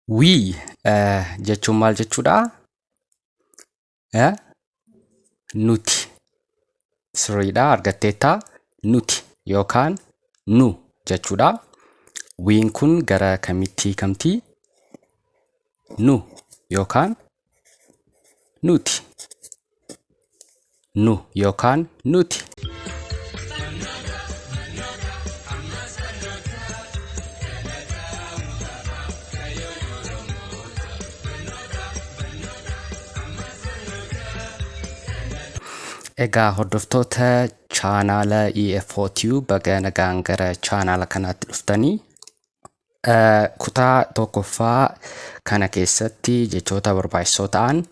We jechuun maal jechuudha? Nuti. Sirriidha, argatteetta. Nuti yookaan nu jechuudha. We'n kun gara kamitti hiikamti? Nu yookaan nuti. Nu yookaan nuti. Egaa hordoftoota chaanaala EFO Tube, baga nagaan gara chaanaala kanaatti dhuftanii. Kutaa tokkoffaa kana keessatti jechoota barbaachisoo ta'an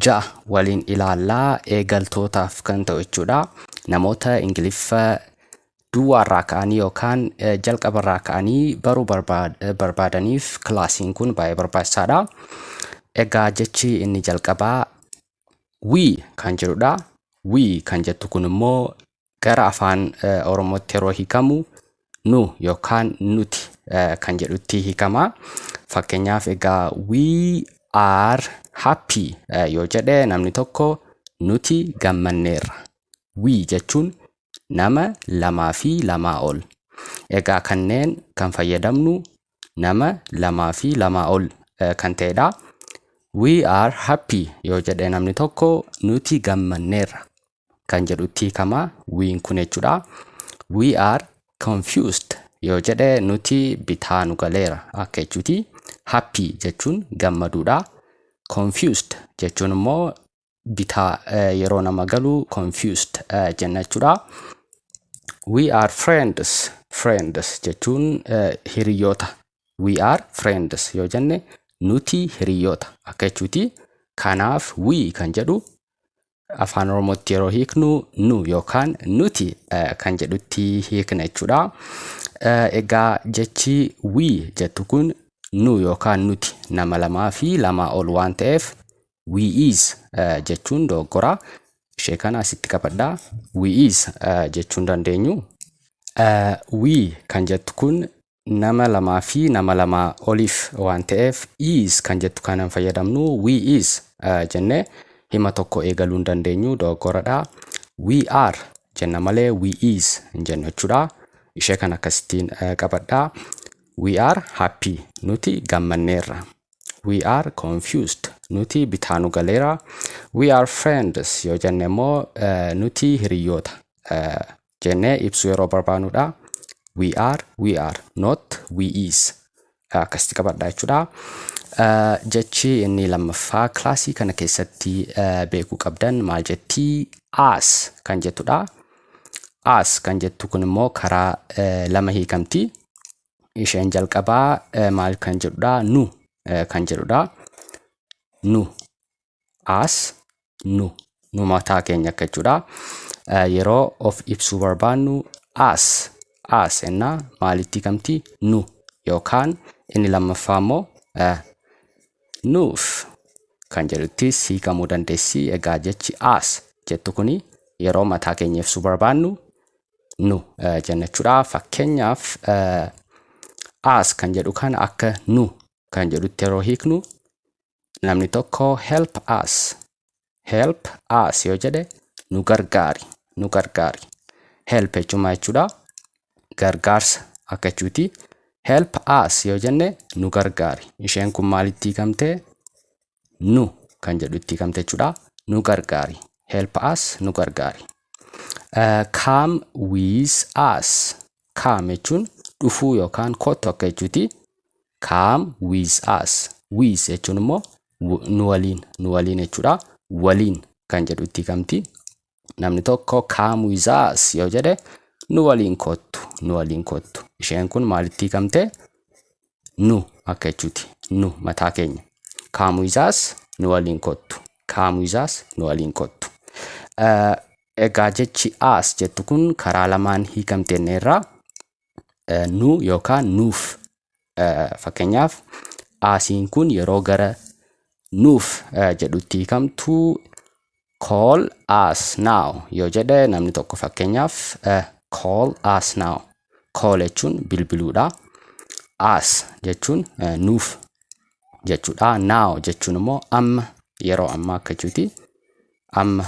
ja'a waliin ilaallaa, eegaltootaaf kan ta'u jechuudha. Namoota Ingiliffa duwwaarraa ka'anii yookaan jalqabarraa ka'anii baruu barbaadaniif kilaasiin kun baay'ee barbaachisaadha. Egaa jechi inni jalqabaa we kan jedhudha. We kan jettu kun immoo gara afaan Oromootti yeroo hiikamu nu yookaan nuti kan jedhutti hiikama. Fakkeenyaaf egaa "We are happy" yoo jedhe namni tokko, nuti gammanneerra. We jechuun nama lamaa fi lamaa ol. Egaa kanneen kan fayyadamnu nama lamaa fi lamaa ol kan ta'edha. "We are happy" yoo jedhe namni tokko, nuti gammanneerra kan jedhutti hiikama we'n kun jechuudha. "We are confused" yoo jedhe, nuti bitaa nu galeera akka jechuuti. Happy jechuun gammaduudha. Confused jechuun immoo bitaa yeroo nama galu confused jenna jechuudha. We are friends. Friends jechuun hiriyoota. "We are friends" yoo jenne, nuti hiriyoota akka jechuuti. Kanaaf we kan jedhu afaan Oromootti yeroo hiiknu nu yookaan nuti kan jedhutti hiikna jechuudha. Egaa jechi we jettu kun nu yookaan nuti nama lamaa fi lamaa ol waan ta'eef we is jechuun dogoggora. Ishee kana asitti qabadhaa. We is jechuu hin dandeenyu. We kan jettu kun nama lamaa fi nama lamaa oliif waan ta'eef is kan jettu kanan fayyadamnu. We is jennee hima tokko eegaluu hin dandeenyu, dogoggoradha. We are jenna malee we is hin jennu jechuudha. Ishee kana akkasittiin qabadhaa. We are happy, nuti gammanneerra. We are confused, nuti bitaa nu galeera. "We are friends" yoo jenne immoo, nuti hiriyoota jennee ibsuu yeroo barbaannudha. We are, we are, not we is. Akkasitti qabadhaa jechuudha. Jechi inni lammaffaa kilaasii kana keessatti beekuu qabdan maal jettii? Us kan jettudha. Us kan jettu kun immoo karaa lama hiikamti. Isheen jalqabaa maal kan jedhudha? Nu kan jedhudha. Nu. Us, nu. Nu mataa keenya akka jechuudha. Yeroo of ibsuu barbaannu us, us jennaa. Maalitti hiikamti? Nu. Yookaan inni lammaffaa immoo nuuf kan jedhuttis hiikamuu dandeessi. Egaa jechi us jettu kuni yeroo mataa keenya ibsuu barbaannu nu jenna jechuudha. Fakkeenyaaf us kan jedhu kana akka nu kan jedhutti yeroo hiiknu, namni tokko "Help us, help us" yoo jedhe, nu gargaari, nu gargaari. Help jechuun maal jechuudha? Gargaarsa akka jechuuti. "Help us" yoo jenne, nu gargaari. Isheen kun maalitti hiikamte? Nu kan jedhutti hiikamte jechuudha. Nu gargaari. Help us, nu gargaari. Come with us. Come jechuun dhufuu yookaan kottu akka jechuuti. Come with us. With jechuun immoo nu waliin, nu waliin jechuudha. Waliin kan jedhutti hiikamti. Namni tokko "Come with us" yoo jedhe, nu waliin kottu, nu waliin kottu. Isheen kun maalitti hiikamte? Nu akka jechuuti. Nu mataa keenya. Come with us, nu waliin kottu. Come with us, nu waliin kottu. Egaa jechi us jettu kun karaa lamaan hiikamte irraa, nu yookaan nuuf. Fakkeenyaaf usiin kun yeroo gara nuuf jedhutti hiikamtu, "Call us now" yoo jedhe namni tokko, fakkeenyaaf, call us now. Call jechuun bilbiluudha. Us jechuun nuuf. jechuudha. Now jechuun immoo amma, yeroo ammaa akka jechuuti. Amma,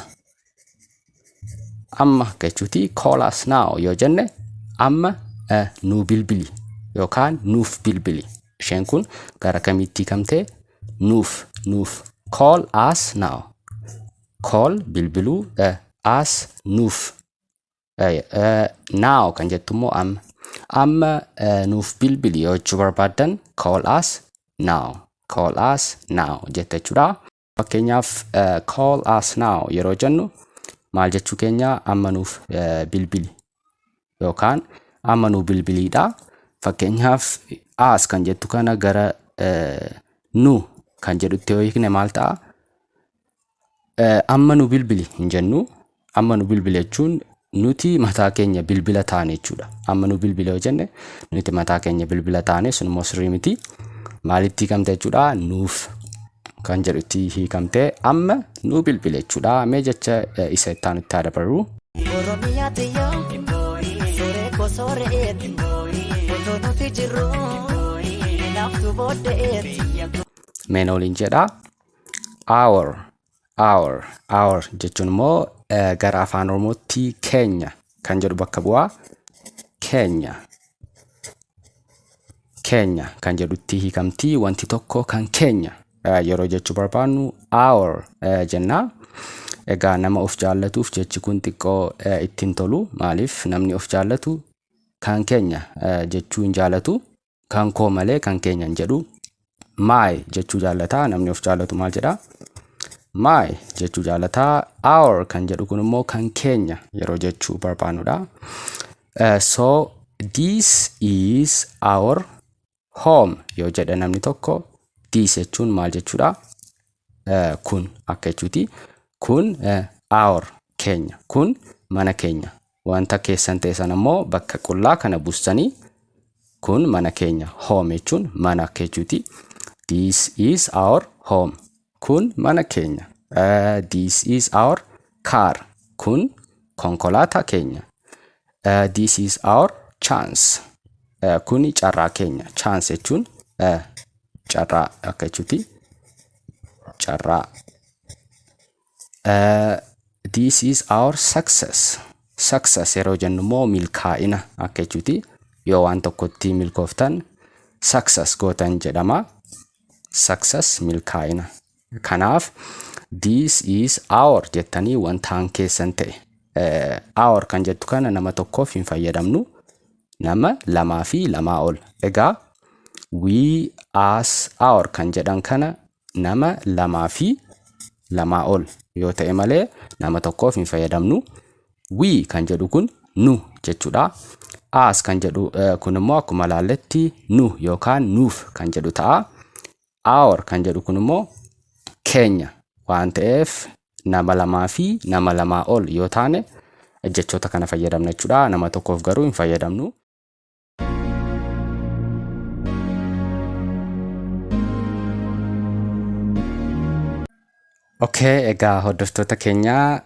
amma akka jechuuti. Call us now yoo jenne amma nuu bilbili yookaan nuuf bilbili. Isheen kun gara kamitti hiikamtee? Nuuf, nuuf. Call us now. Call bilbiluu, us nuuf. Now kan jettu immoo amma. Amma nuuf bilbili yoo jechuu barbaaddan call us now. Call us now jetta jechuudha. Fakkeenyaaf, call us now yeroo jennu maal jechuu keenya? Amma nuuf bilbili yookaan amma nuu bilbiliidha. Fakkeenyaaf, us kan jettu kana gara nu kan jedhutti yoo hiikne maal ta'a? Amma nu bilbili hin jennu. Amma nu bilbili jechuun nuti mataa keenya bilbila taane jechuudha. Amma nu bilbili yoo jenne nuti mataa keenya bilbila taane, sun immoo sirrii miti. Maalitti hiikamte jechuudha? Nuuf kan jedhutti hiikamte, amma nu bilbili jechuudha. Mee jecha isa itti aanutti haa dabarru. Oromiyaa xiyyoo sooree koo soore'eet otoo nuti jirru naaftu boodde'eet. Mee na waliin jedhaa. Our, our, our jechuun immoo gara afaan Oromootti keenya kan jedhu bakka bu'aa. Keenya. Keenya kan jedhutti hiikamti. Wanti tokko kan keenya yeroo jechuu barbaannu our jenna. Egaa nama of jaallatuuf jechi kun xiqqoo ittiin tolu. Maaliif? Namni of jaallatu kan keenya jechuu hin jaallatu. Kan koo malee kan keenya hin jedhu. My jechuu jaallata. Namni of jaallatu maal jedhaa? My jechuu jaallata. Our kan jedhu kun immoo kan keenya yeroo jechuu barbaannudha. So this is our home yoo jedhe namni tokko, this jechuun maal jechuudha? Kun akka jechuuti. Kun our keenya. Kun mana keenya. Wanta keessan ta'e sana immoo bakka qullaa kana buustanii kun mana keenya. Home jechuun mana akka jechuuti. This is our home. Kun mana keenya. This is our car. Kun konkolaataa keenya. This is our chance. Kuni carraa keenya. Chance jechuun carraa akka jechuuti. Carraa. This is our success. Success yeroo jennu immoo milkaa'ina akka jechuuti. Yoo waan tokkotti milkooftan success gootan jedhama. Success, milkaa'ina. Kanaaf this is our jettanii wantaan keessan ta'e. Our kan jettu kana nama tokkoof hin fayyadamnu. Nama lamaa fi lamaa ol. Egaa we, us, our kan jedhan kana nama lamaa fi lamaa ol yoo ta'e malee nama tokkoof hin fayyadamnu. We kan jedhu kun nu jechuudha. Us kan jedhu kun immoo akkuma laalletti nu yookaan nuuf kan jedhu ta'a. Our kan jedhu kun immoo keenya waan ta'eef nama lamaa fi nama lamaa ol yoo taane jechoota kana fayyadamna jechuudha. Nama tokkoof garuu hin fayyadamnu. Okay, egaa hordoftoota keenya,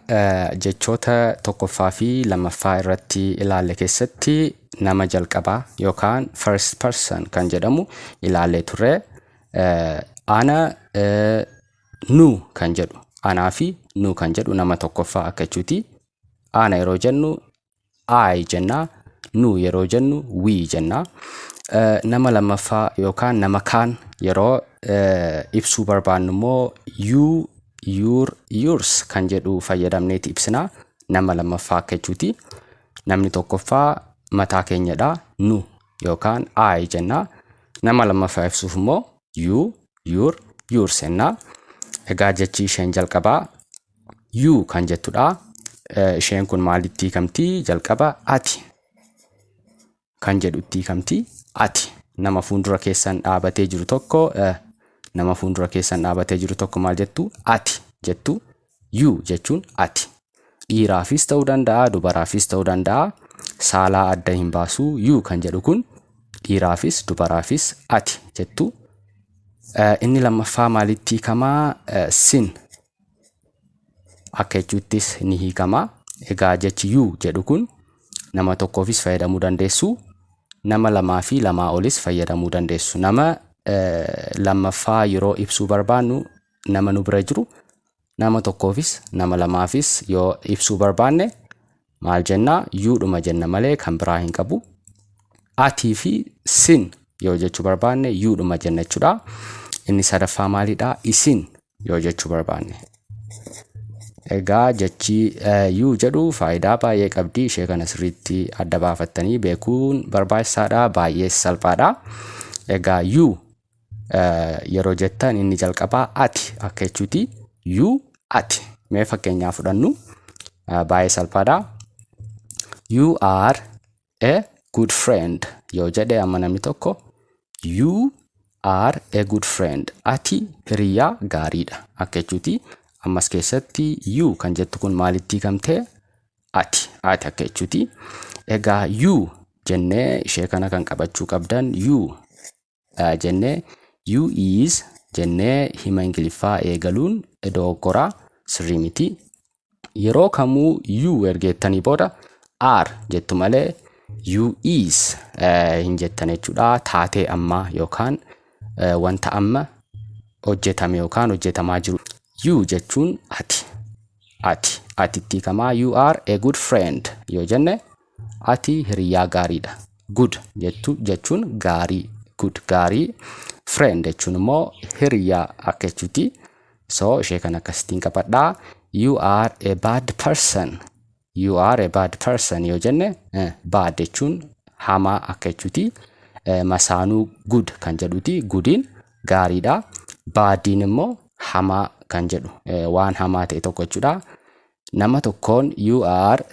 jechoota tokkoffaa fi lammaffaa irratti ilaalle keessatti nama jalqabaa yookaan first person kan jedhamu ilaallee turre. Ana, nu kan jedhu, anaa fi nu kan jedhu nama tokkoffaa akka jechuuti. Ana yeroo jennu I jenna, nu yeroo jennu we jenna. Nama lammaffaa yookaan nama kaan yeroo ibsuu barbaannu immoo you, your, yours kan jedhu fayyadamneeti ibsina. Nama lammaffaa akka jechuuti. Namni tokkoffaa mataa keenyadha. Nu yookaan I jenna. Nama lammaffaa ibsuuf immoo you, your, yours jenna. Egaa jechi isheen jalqabaa you kan jettudha. Isheen kun maalitti hiikamti? Jalqaba ati kan jedhutti hiikamti. Ati nama fuuldura keessan dhaabatee jiru tokko, nama fuuldura keessan dhaabatee jiru tokko maal jettu? Ati jettu. You jechuun ati. Dhiiraafis ta'uu danda'a, dubaraafis ta'uu danda'a. Saalaa adda hin baasu. You kan jedhu kun dhiiraafis dubaraafis ati jettu. Inni lammaffaa maalitti hiikamaa? Sin akka jechuuttis ni hiikama. Egaa jechi you jedhu kun nama tokkoofis fayyadamuu dandeessu. Nama lamaa fi lamaa olis fayyadamuu dandeessu. Nama Lammaffaa yeroo ibsuu barbaannu, nama nu bira jiru, nama tokkoofis nama lamaafis yoo ibsuu barbaanne maal jennaa? Youdhuma jenna malee kan biraa hin qabu. Atii fi sin yoo jechuu barbaanne youdhuma jenna jechuudha. Inni sadaffaa maalidha? Isin yoo jechuu barbaanne. Egaa jechi you jedhu faayidaa baay'ee qabdi. Ishee kana sirriitti adda baafattanii beekuun barbaachisaadha. Baay'ee salphaadha. Egaa you yeroo jettan inni jalqabaa ati akka jechuuti. You, ati. Mee fakkeenyaa fudhannu, baay'ee salphaadha. "You are a good friend" yoo jedhe amma namni tokko, "You are a good friend", ati hiriyaa gaariidha akka jechuuti. Ammas keessatti you kan jettu kun maalitti hiikamtee? Ati, ati akka jechuuti. Egaa you jennee ishee kana kan qabachuu qabdan, you jennee, "you is" jennee hima Ingiliffaa eegaluun dogoggoraa, sirrii miti. Yeroo kamuu you ergeettanii booda are jettu malee you is hin jettan jechuudha. Taatee ammaa yookaan wanta amma hojjetame yookaan hojjetamaa jiru. You jechuun ati. Ati. Atitti hiikamaa. "You are a good friend" yoo jenne, ati hiriyaa gaariidha. Good jettu jechuun gaarii. Good, gaarii. Friend jechuun immoo hiriyaa akka jechuuti. So ishee kana akkasittiin qabadhaa. "You are a bad person." "You are a bad person" yoo jenne, bad jechuun hamaa akka jechuuti. Masaanuu good kan jedhuti. Goodiin gaariidha. Badiin immoo hamaa kan jedhu, waan hamaa ta'e tokko jechuudha. Nama tokkoon "You are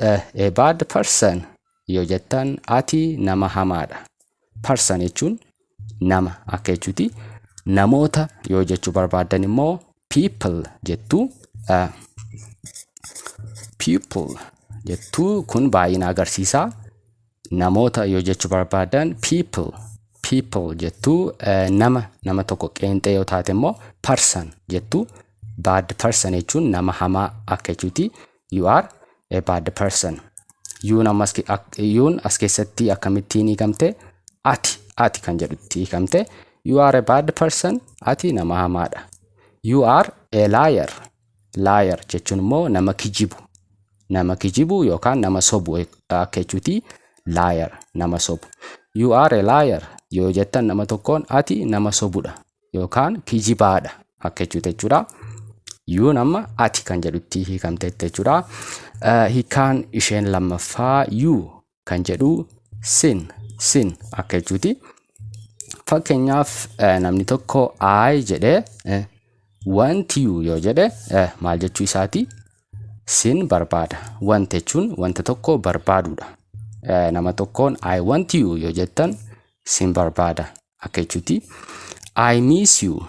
a bad person" yoo jettan, ati nama hamaadha. Person jechuun nama akka jechuuti. Namoota yoo jechuu barbaaddan immoo people jettu. People jettu, kun baay'ina agarsiisa. Namoota yoo jechuu barbaaddan people, people jettu. Nama tokko qeenxee yoo taate immoo person jettu. Bad person jechuun nama hamaa akka jechuuti. "You are a bad person." Youn ammas, youn as keessatti akkamittiin hiikamte? Ati, ati kan jedhutti hiikamte. "You are a bad person", ati nama hamaadha. "You are a liar." Liar jechuun immoo nama kijibu. Nama kijibu yookaan nama sobu akka jechuuti. Liar, nama sobu. "You are a liar" yoo jettan nama tokkoon, ati nama sobudha yookaan kijibaadha akka jechuuti jechuudha. Youn amma ati kan jedhutti hiikamteetti jechuudha. Hiikaan isheen lammaffaa you kan jedhu sin, sin akka jechuuti. Fakkeenyaaf namni tokko "I" jedhee "want you" yoo jedhe maal jechuu isaati? Sin barbaada. Want jechuun wanta tokko barbaaduudha. Nama tokkoon "I want you" yoo jettan, sin barbaada akka jechuuti. "I miss you"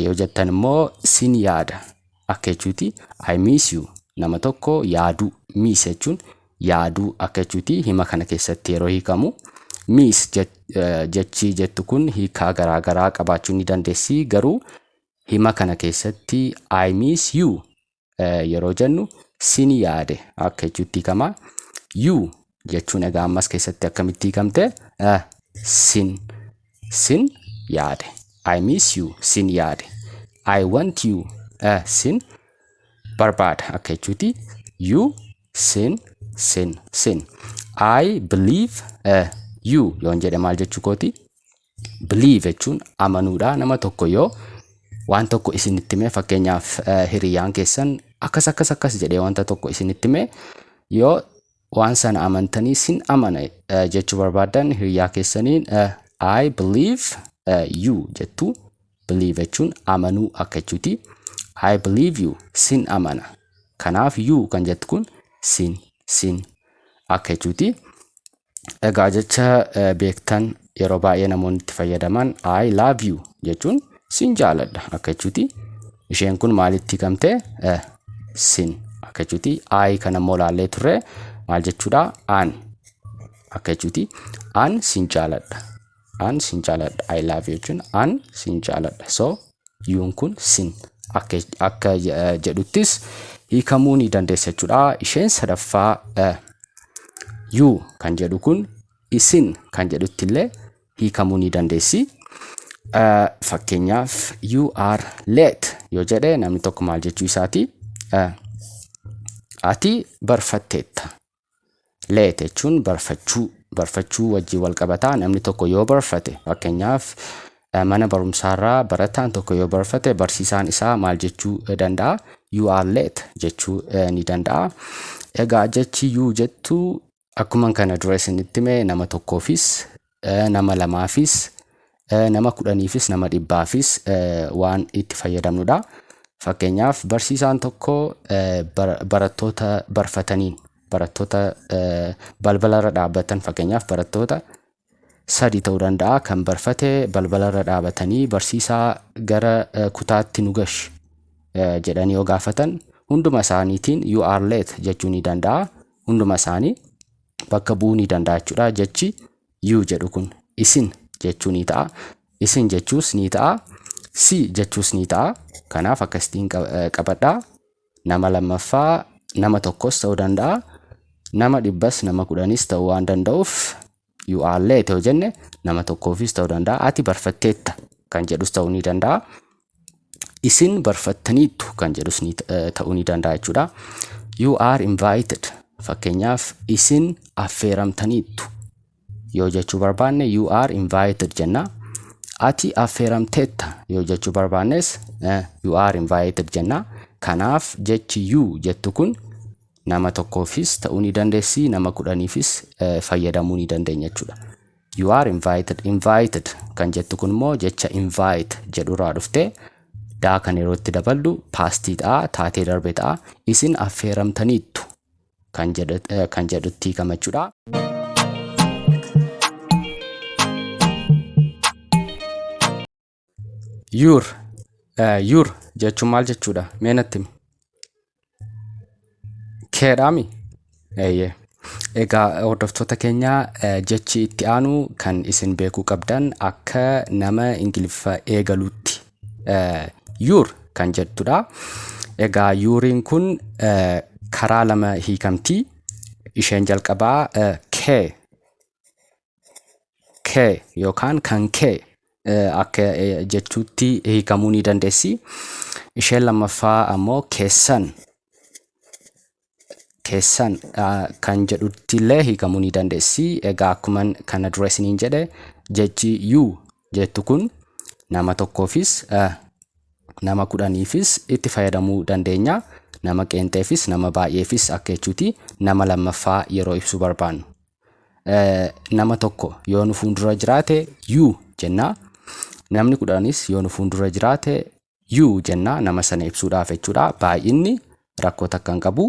yoo jettan immoo sin yaada akka jechuuti. I miss you, nama tokko yaaduu, miss jechuun yaaduu akka jechuuti hima kana keessatti yeroo hiikamu. Miss jechi jettu kun hiikaa garaa garaa qabaachuu ni dandeessi, garuu hima kana keessatti "I miss you" yeroo jennu sin yaade akka jechuutti hiikama. You jechuun egaa ammas keessatti akkamitti hiikamte? Sin, sin yaade. I miss you, sin yaade. I want you, sin barbaada akka jechuuti. You, sin, sin, sin. "I believe you" yoon jedhe maal jechuu kooti? Believe jechuun amanuudha. Nama tokko yoo waan tokko isinitti hime, fakkeenyaaf hiriyaan keessan akkas akkas akkas jedhee wanta tokko isinitti hime, yoo waan sana amantanii sin amana jechuu barbaaddan hiriyaa keessaniin "I believe you" jettu. Believe jechuun amanuu akka jechuuti. I believe you, sin amana. Kanaaf you kan jettu kun sin, sin akka jechuuti. Egaa jecha beektan yeroo baay'ee namoonni itti fayyadaman, "I love you" jechuun sin jaaladha akka jechuuti. Isheen kun maalitti hiikamte? Sin akka jechuuti. I kana immoo laallee turre, maal jechuudha? An akka jechuuti. An sin jaaladha. An sin jaaladha. I love you jechuun an sin jaaladha. So youn kun sin akka jedhuttis hiikamuu ni dandeessa jechuudha. Isheen sadaffaa you kan jedhu kun isin kan jedhutti illee hiikamuu ni dandeessi. Fakkeenyaaf, "You are late" yoo jedhe namni tokko maal jechuu isaati? Ati barfatteetta. Late jechuun barfachuu, barfachuu wajjin wal qabataa. Namni tokko yoo barfate, fakkeenyaaf mana barumsaarraa barataan tokko yoo barfate, barsiisaan isaa maal jechuu danda'a? "You are late" jechuu ni danda'a. Egaa jechi "you" jettu akkuma kana dura isinitti hime nama tokkoofis, nama lamaafis, nama 10f, nama 100f waan itti fayyadamnudha. Fakkeenyaaf, barsiisaan tokko barattoota barfataniin, barattoota balbalarra dhaabbatan, fakkeenyaaf barattoota sadi ta'uu danda'a kan barfate, balbalarra dhaabatanii "Barsiisaa, gara kutaatti nu gashi" jedhanii yoo gaafatan, hunduma isaaniitiin "You are late" jechuu ni danda'a. Hunduma isaanii bakka bu'uu ni danda'a jechuudha. Jechi "you" jedhu kun isin jechuu ni ta'a. Isin jechuus ni ta'a. Si jechuus ni ta'a. Kanaaf akkasittiin qabadhaa. Nama lammaffaa nama tokkos ta'uu danda'a. Nama 100s nama 10s ta'uu waan danda'uuf, "You are late" yoo jenne nama tokkoofis ta'uu danda'a. Ati barfatteetta kan jedhus ta'uu ni danda'a. Isin barfattaniittu kan jedhus ta'uu ni danda'a jechuudha. "You are invited." Fakkeenyaaf, isin affeeramtaniittu yoo jechuu barbaanne, "You are invited" jenna. Ati affeeramteetta yoo jechuu barbaannes, "You are invited" jenna. Kanaaf jechi "you" jettu kun nama tokkoofis ta'uu ni dandeessi, nama 10f fayyadamuu ni dandeenya jechuudha. "You are invited." "Invited" kan jettu kun immoo jecha "invite" jedhurraa dhuftee daa kan yeroo itti daballu pastii ta'a, taatee darbe ta'a. Isin affeeramtaniittu kan jedhutti hiikama jechuudha. Your, "your" jechuun maal jechuudha? Mee natti himi. Keedhaami? Eeyyee. Egaa hordoftoota keenya, jechi itti aanu kan isin beekuu qabdan akka nama Ingiliffa eegaluutti "your" kan jettudha. Egaa youriin kun karaa lama hiikamti. Isheen jalqabaa kee, kee yookaan kan kee akka jechuutti hiikamuu ni dandeessi. Isheen lammaffaa ammoo keessan, keessan kan jedhutti illee hiikamuu ni dandeessi. Egaa akkuma kana dura isiniin jedhe, jechi "you" jettu kun nama tokkoofis nama 10f itti fayyadamuu dandeenya. Nama qeenxeefis nama baay'eefis akka jechuuti, nama lammaffaa yeroo ibsuu barbaannu. Nama tokko yoo nu fuuldura jiraate "you" jenna. Namni 10s yoo nu fuuldura jiraate "you" jenna, nama sana ibsuudhaaf jechuudha. Baay'inni rakkoo takka hin qabu.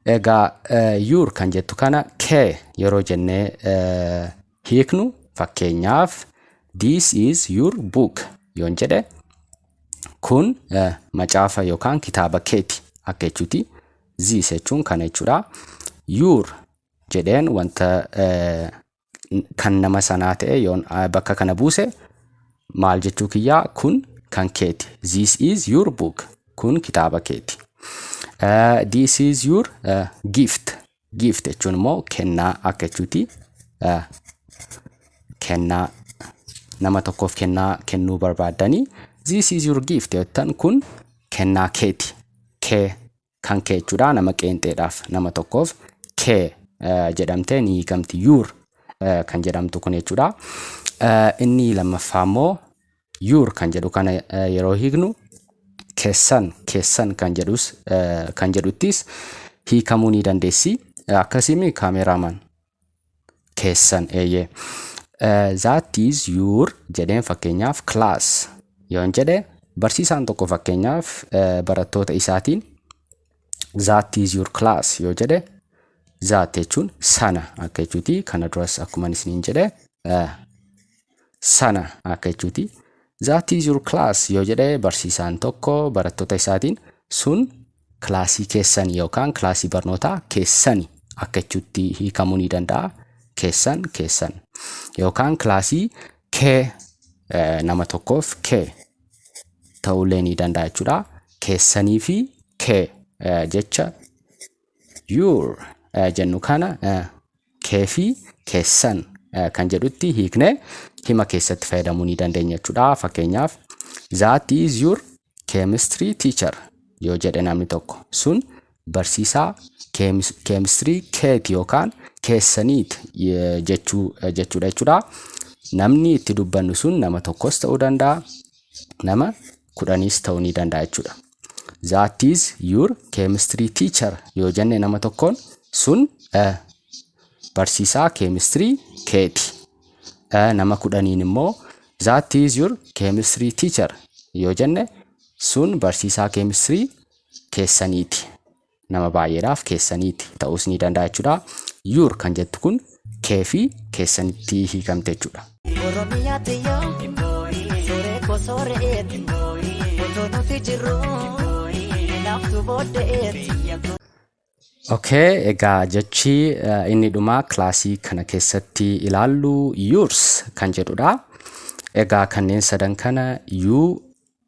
Egaa "your" kan jettu kana kee yeroo jennee hiiknu, fakkeenyaaf "This is your book" yoon jedhe, kun macaafa yookaan kitaaba keeti akka jechuuti. "This" jechuun kana jechuudha. "Your" jedheen wanta kan nama sanaa ta'e yoon bakka kana buuse maal jechuu kiyyaa? Kun kan keeti. "This is your book." Kun kitaaba keeti. "This is your gift." "Gift" jechuun immoo kennaa akka jechuuti. Kennaa nama tokkoof kennaa kennuu barbaaddanii, "This is your gift" jettan, kun kennaa keeti. Kee, kan kee jechuudha, nama qeenxeedhaaf, nama tokkoof kee jedhamtee ni hiikamti "your" kan jedhamtu kun jechuudha. Inni lammaffaa immoo "your" kan jedhu kana yeroo hiiknu keessan, keessan kan jedhus kan jedhuttis hiikamuu ni dandeessi. Akkasimi cameraman? Keessan, eeyyee. "That is your" jedheen fakkeenyaaf "class" yoon jedhe, barsiisaan tokko fakkeenyaaf barattoota isaatiin "That is your class" yoo jedhe, "that" jechuun sana akka jechuuti. Kana duras akkuma isiniin jedhe sana akka jechuuti. "That is your class" yoo jedhe barsiisaan tokko barattoota isaatiin, sun kilaasii keessan yookaan kilaasii barnootaa keessani akka jechuutti hiikamuu ni danda'a. Keessan, keessan yookaan kilaasii kee, nama tokkoof kee ta'ullee ni danda'a jechuudha. Keessanii fi kee, jecha "your" jennu kana kee fi keessan kan jedhutti hiiknee hima keessatti fayyadamuu ni dandeenya jechuudha. Fakkeenyaaf, "That is your chemistry teacher" yoo jedhe namni tokko, sun barsiisaa keemistirii keeti yookaan keessaniiti jechuudha jechuudha. Namni itti dubbannu sun nama tokkos ta'uu danda'a, nama 10s ta'uu ni danda'a jechuudha. "That is your chemistry teacher" yoo jenne nama tokkoon, sun barsiisaa keemistirii keeti. Nama 10n immoo "That is your chemistry teacher" yoo jenne, sun barsiisaa keemistirii keessaniiti. Nama baay'eedhaaf keessaniiti ta'uus ni danda'a jechuudha. "Your" kan jettu kun kee fi keessanitti hiikamte jechuudha. Oromiyaatti yoo sooree koo soore'eeti, otoo nuti jirru naaftu boodde'eeti. Okay, egaa jechi inni dhumaa kilaasii kana keessatti ilaallu "yours" kan jedhudha. Egaa kanneen sadan kana, "you",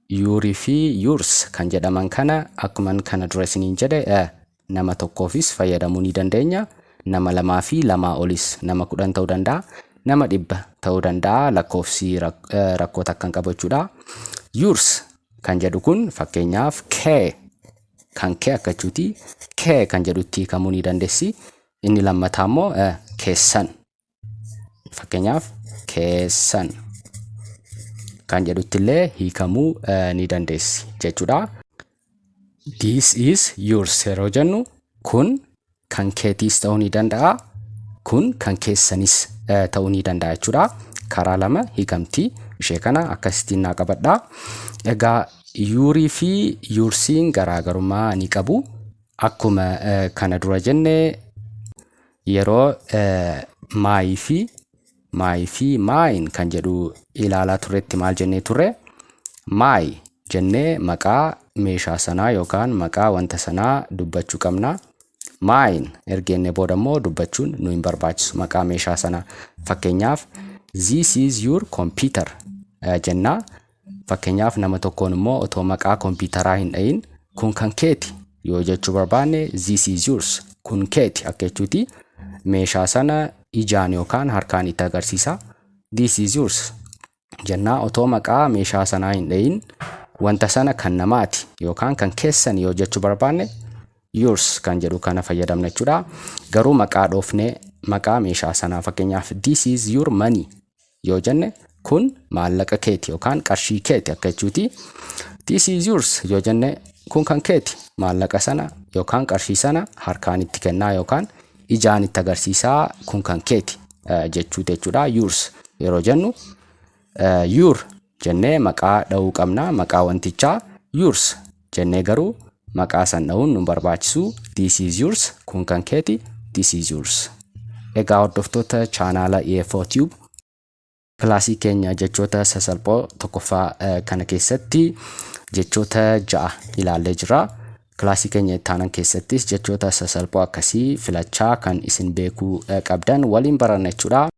"your" fi "yours" kan jedhaman kana, akkuman kana dura isiniin jedhe, nama tokkoofis fayyadamuu ni dandeenya. Nama lamaa fi lamaa olis, nama 10 ta'uu danda'a. Nama 100 ta'uu danda'a, lakkoofsi rakkoo takka hin qabu jechuudha. "Yours" kan jedhu kun fakkeenyaaf kee, kan kee akka jechuuti. Kee kan jedhutti hiikamuu ni dandeessi. Inni lammataa immoo keessan. Fakkeenyaaf keessan kan jedhutti illee hiikamuu ni dandeessi jechuudha. "This is yours" yeroo jennu, kun kan keetiis ta'uu ni danda'a. Kun kan keessanis ta'uu ni danda'a jechuudha. Karaa lama hiikamti. Ishee kana akkasittiin naa qabadhaa. Egaa "your" fi "yoursiin" garaagarummaa ni qabu. Akkuma kana dura jenne, yeroo my fi "mine" kan jedhu ilaalaa turretti maal jennee turre? "My" jennee maqaa meeshaa sanaa yookaan maqaa wanta sanaa dubbachuu qabna. "Mine" erga jennee booda immoo dubbachuun nu hin barbaachisu maqaa meeshaa sanaa. Fakkeenyaaf, "This is your computer" jennaa. Fakkeenyaaf nama tokkoon immoo otoo maqaa kompiitaraa hin dhayin kun kan keeti yoo jechuu barbaanne, "This is yours", kun keeti akka jechuuti. Meeshaa sana ijaan yookaan harkaan itti agarsiisa. "This is yours" jennaa, otoo maqaa meeshaa sanaa hin dhayin wanta sana kan namaati yookaan kan keessan yoo jechuu barbaanne, "yours" kan jedhu kana fayyadamna jechuudha. Garuu maqaa dhoofnee maqaa meeshaa sanaa, fakkeenyaaf "This is your money" yoo jenne, kun maallaqa keeti yookaan qarshii keeti akka jechuuti. "This is yours" yoo jenne, kun kan keeti, maallaqa sana yookaan qarshii sana harkaan itti kennaa yookaan ijaan itti agarsiisaa kun kan keeti jechuuti jechuudha. "Yours" yeroo jennu "your" jennee maqaa dha'uu qabna, maqaa wantichaa. "Yours" jennee garuu maqaa san dha'uun nu barbaachisu. "This is yours", kun kan keeti, "This is yours". Egaa hordoftoota chaanaala EFO Tube, kilaasii keenya jechoota sasalphoo tokkoffaa kana keessatti jechoota ja'a ilaallee jira. Kilaasii keenya itti aanan keessattis jechoota sasalphoo akkasii filachaa kan isin beekuu qabdan waliin baranna jechuudha.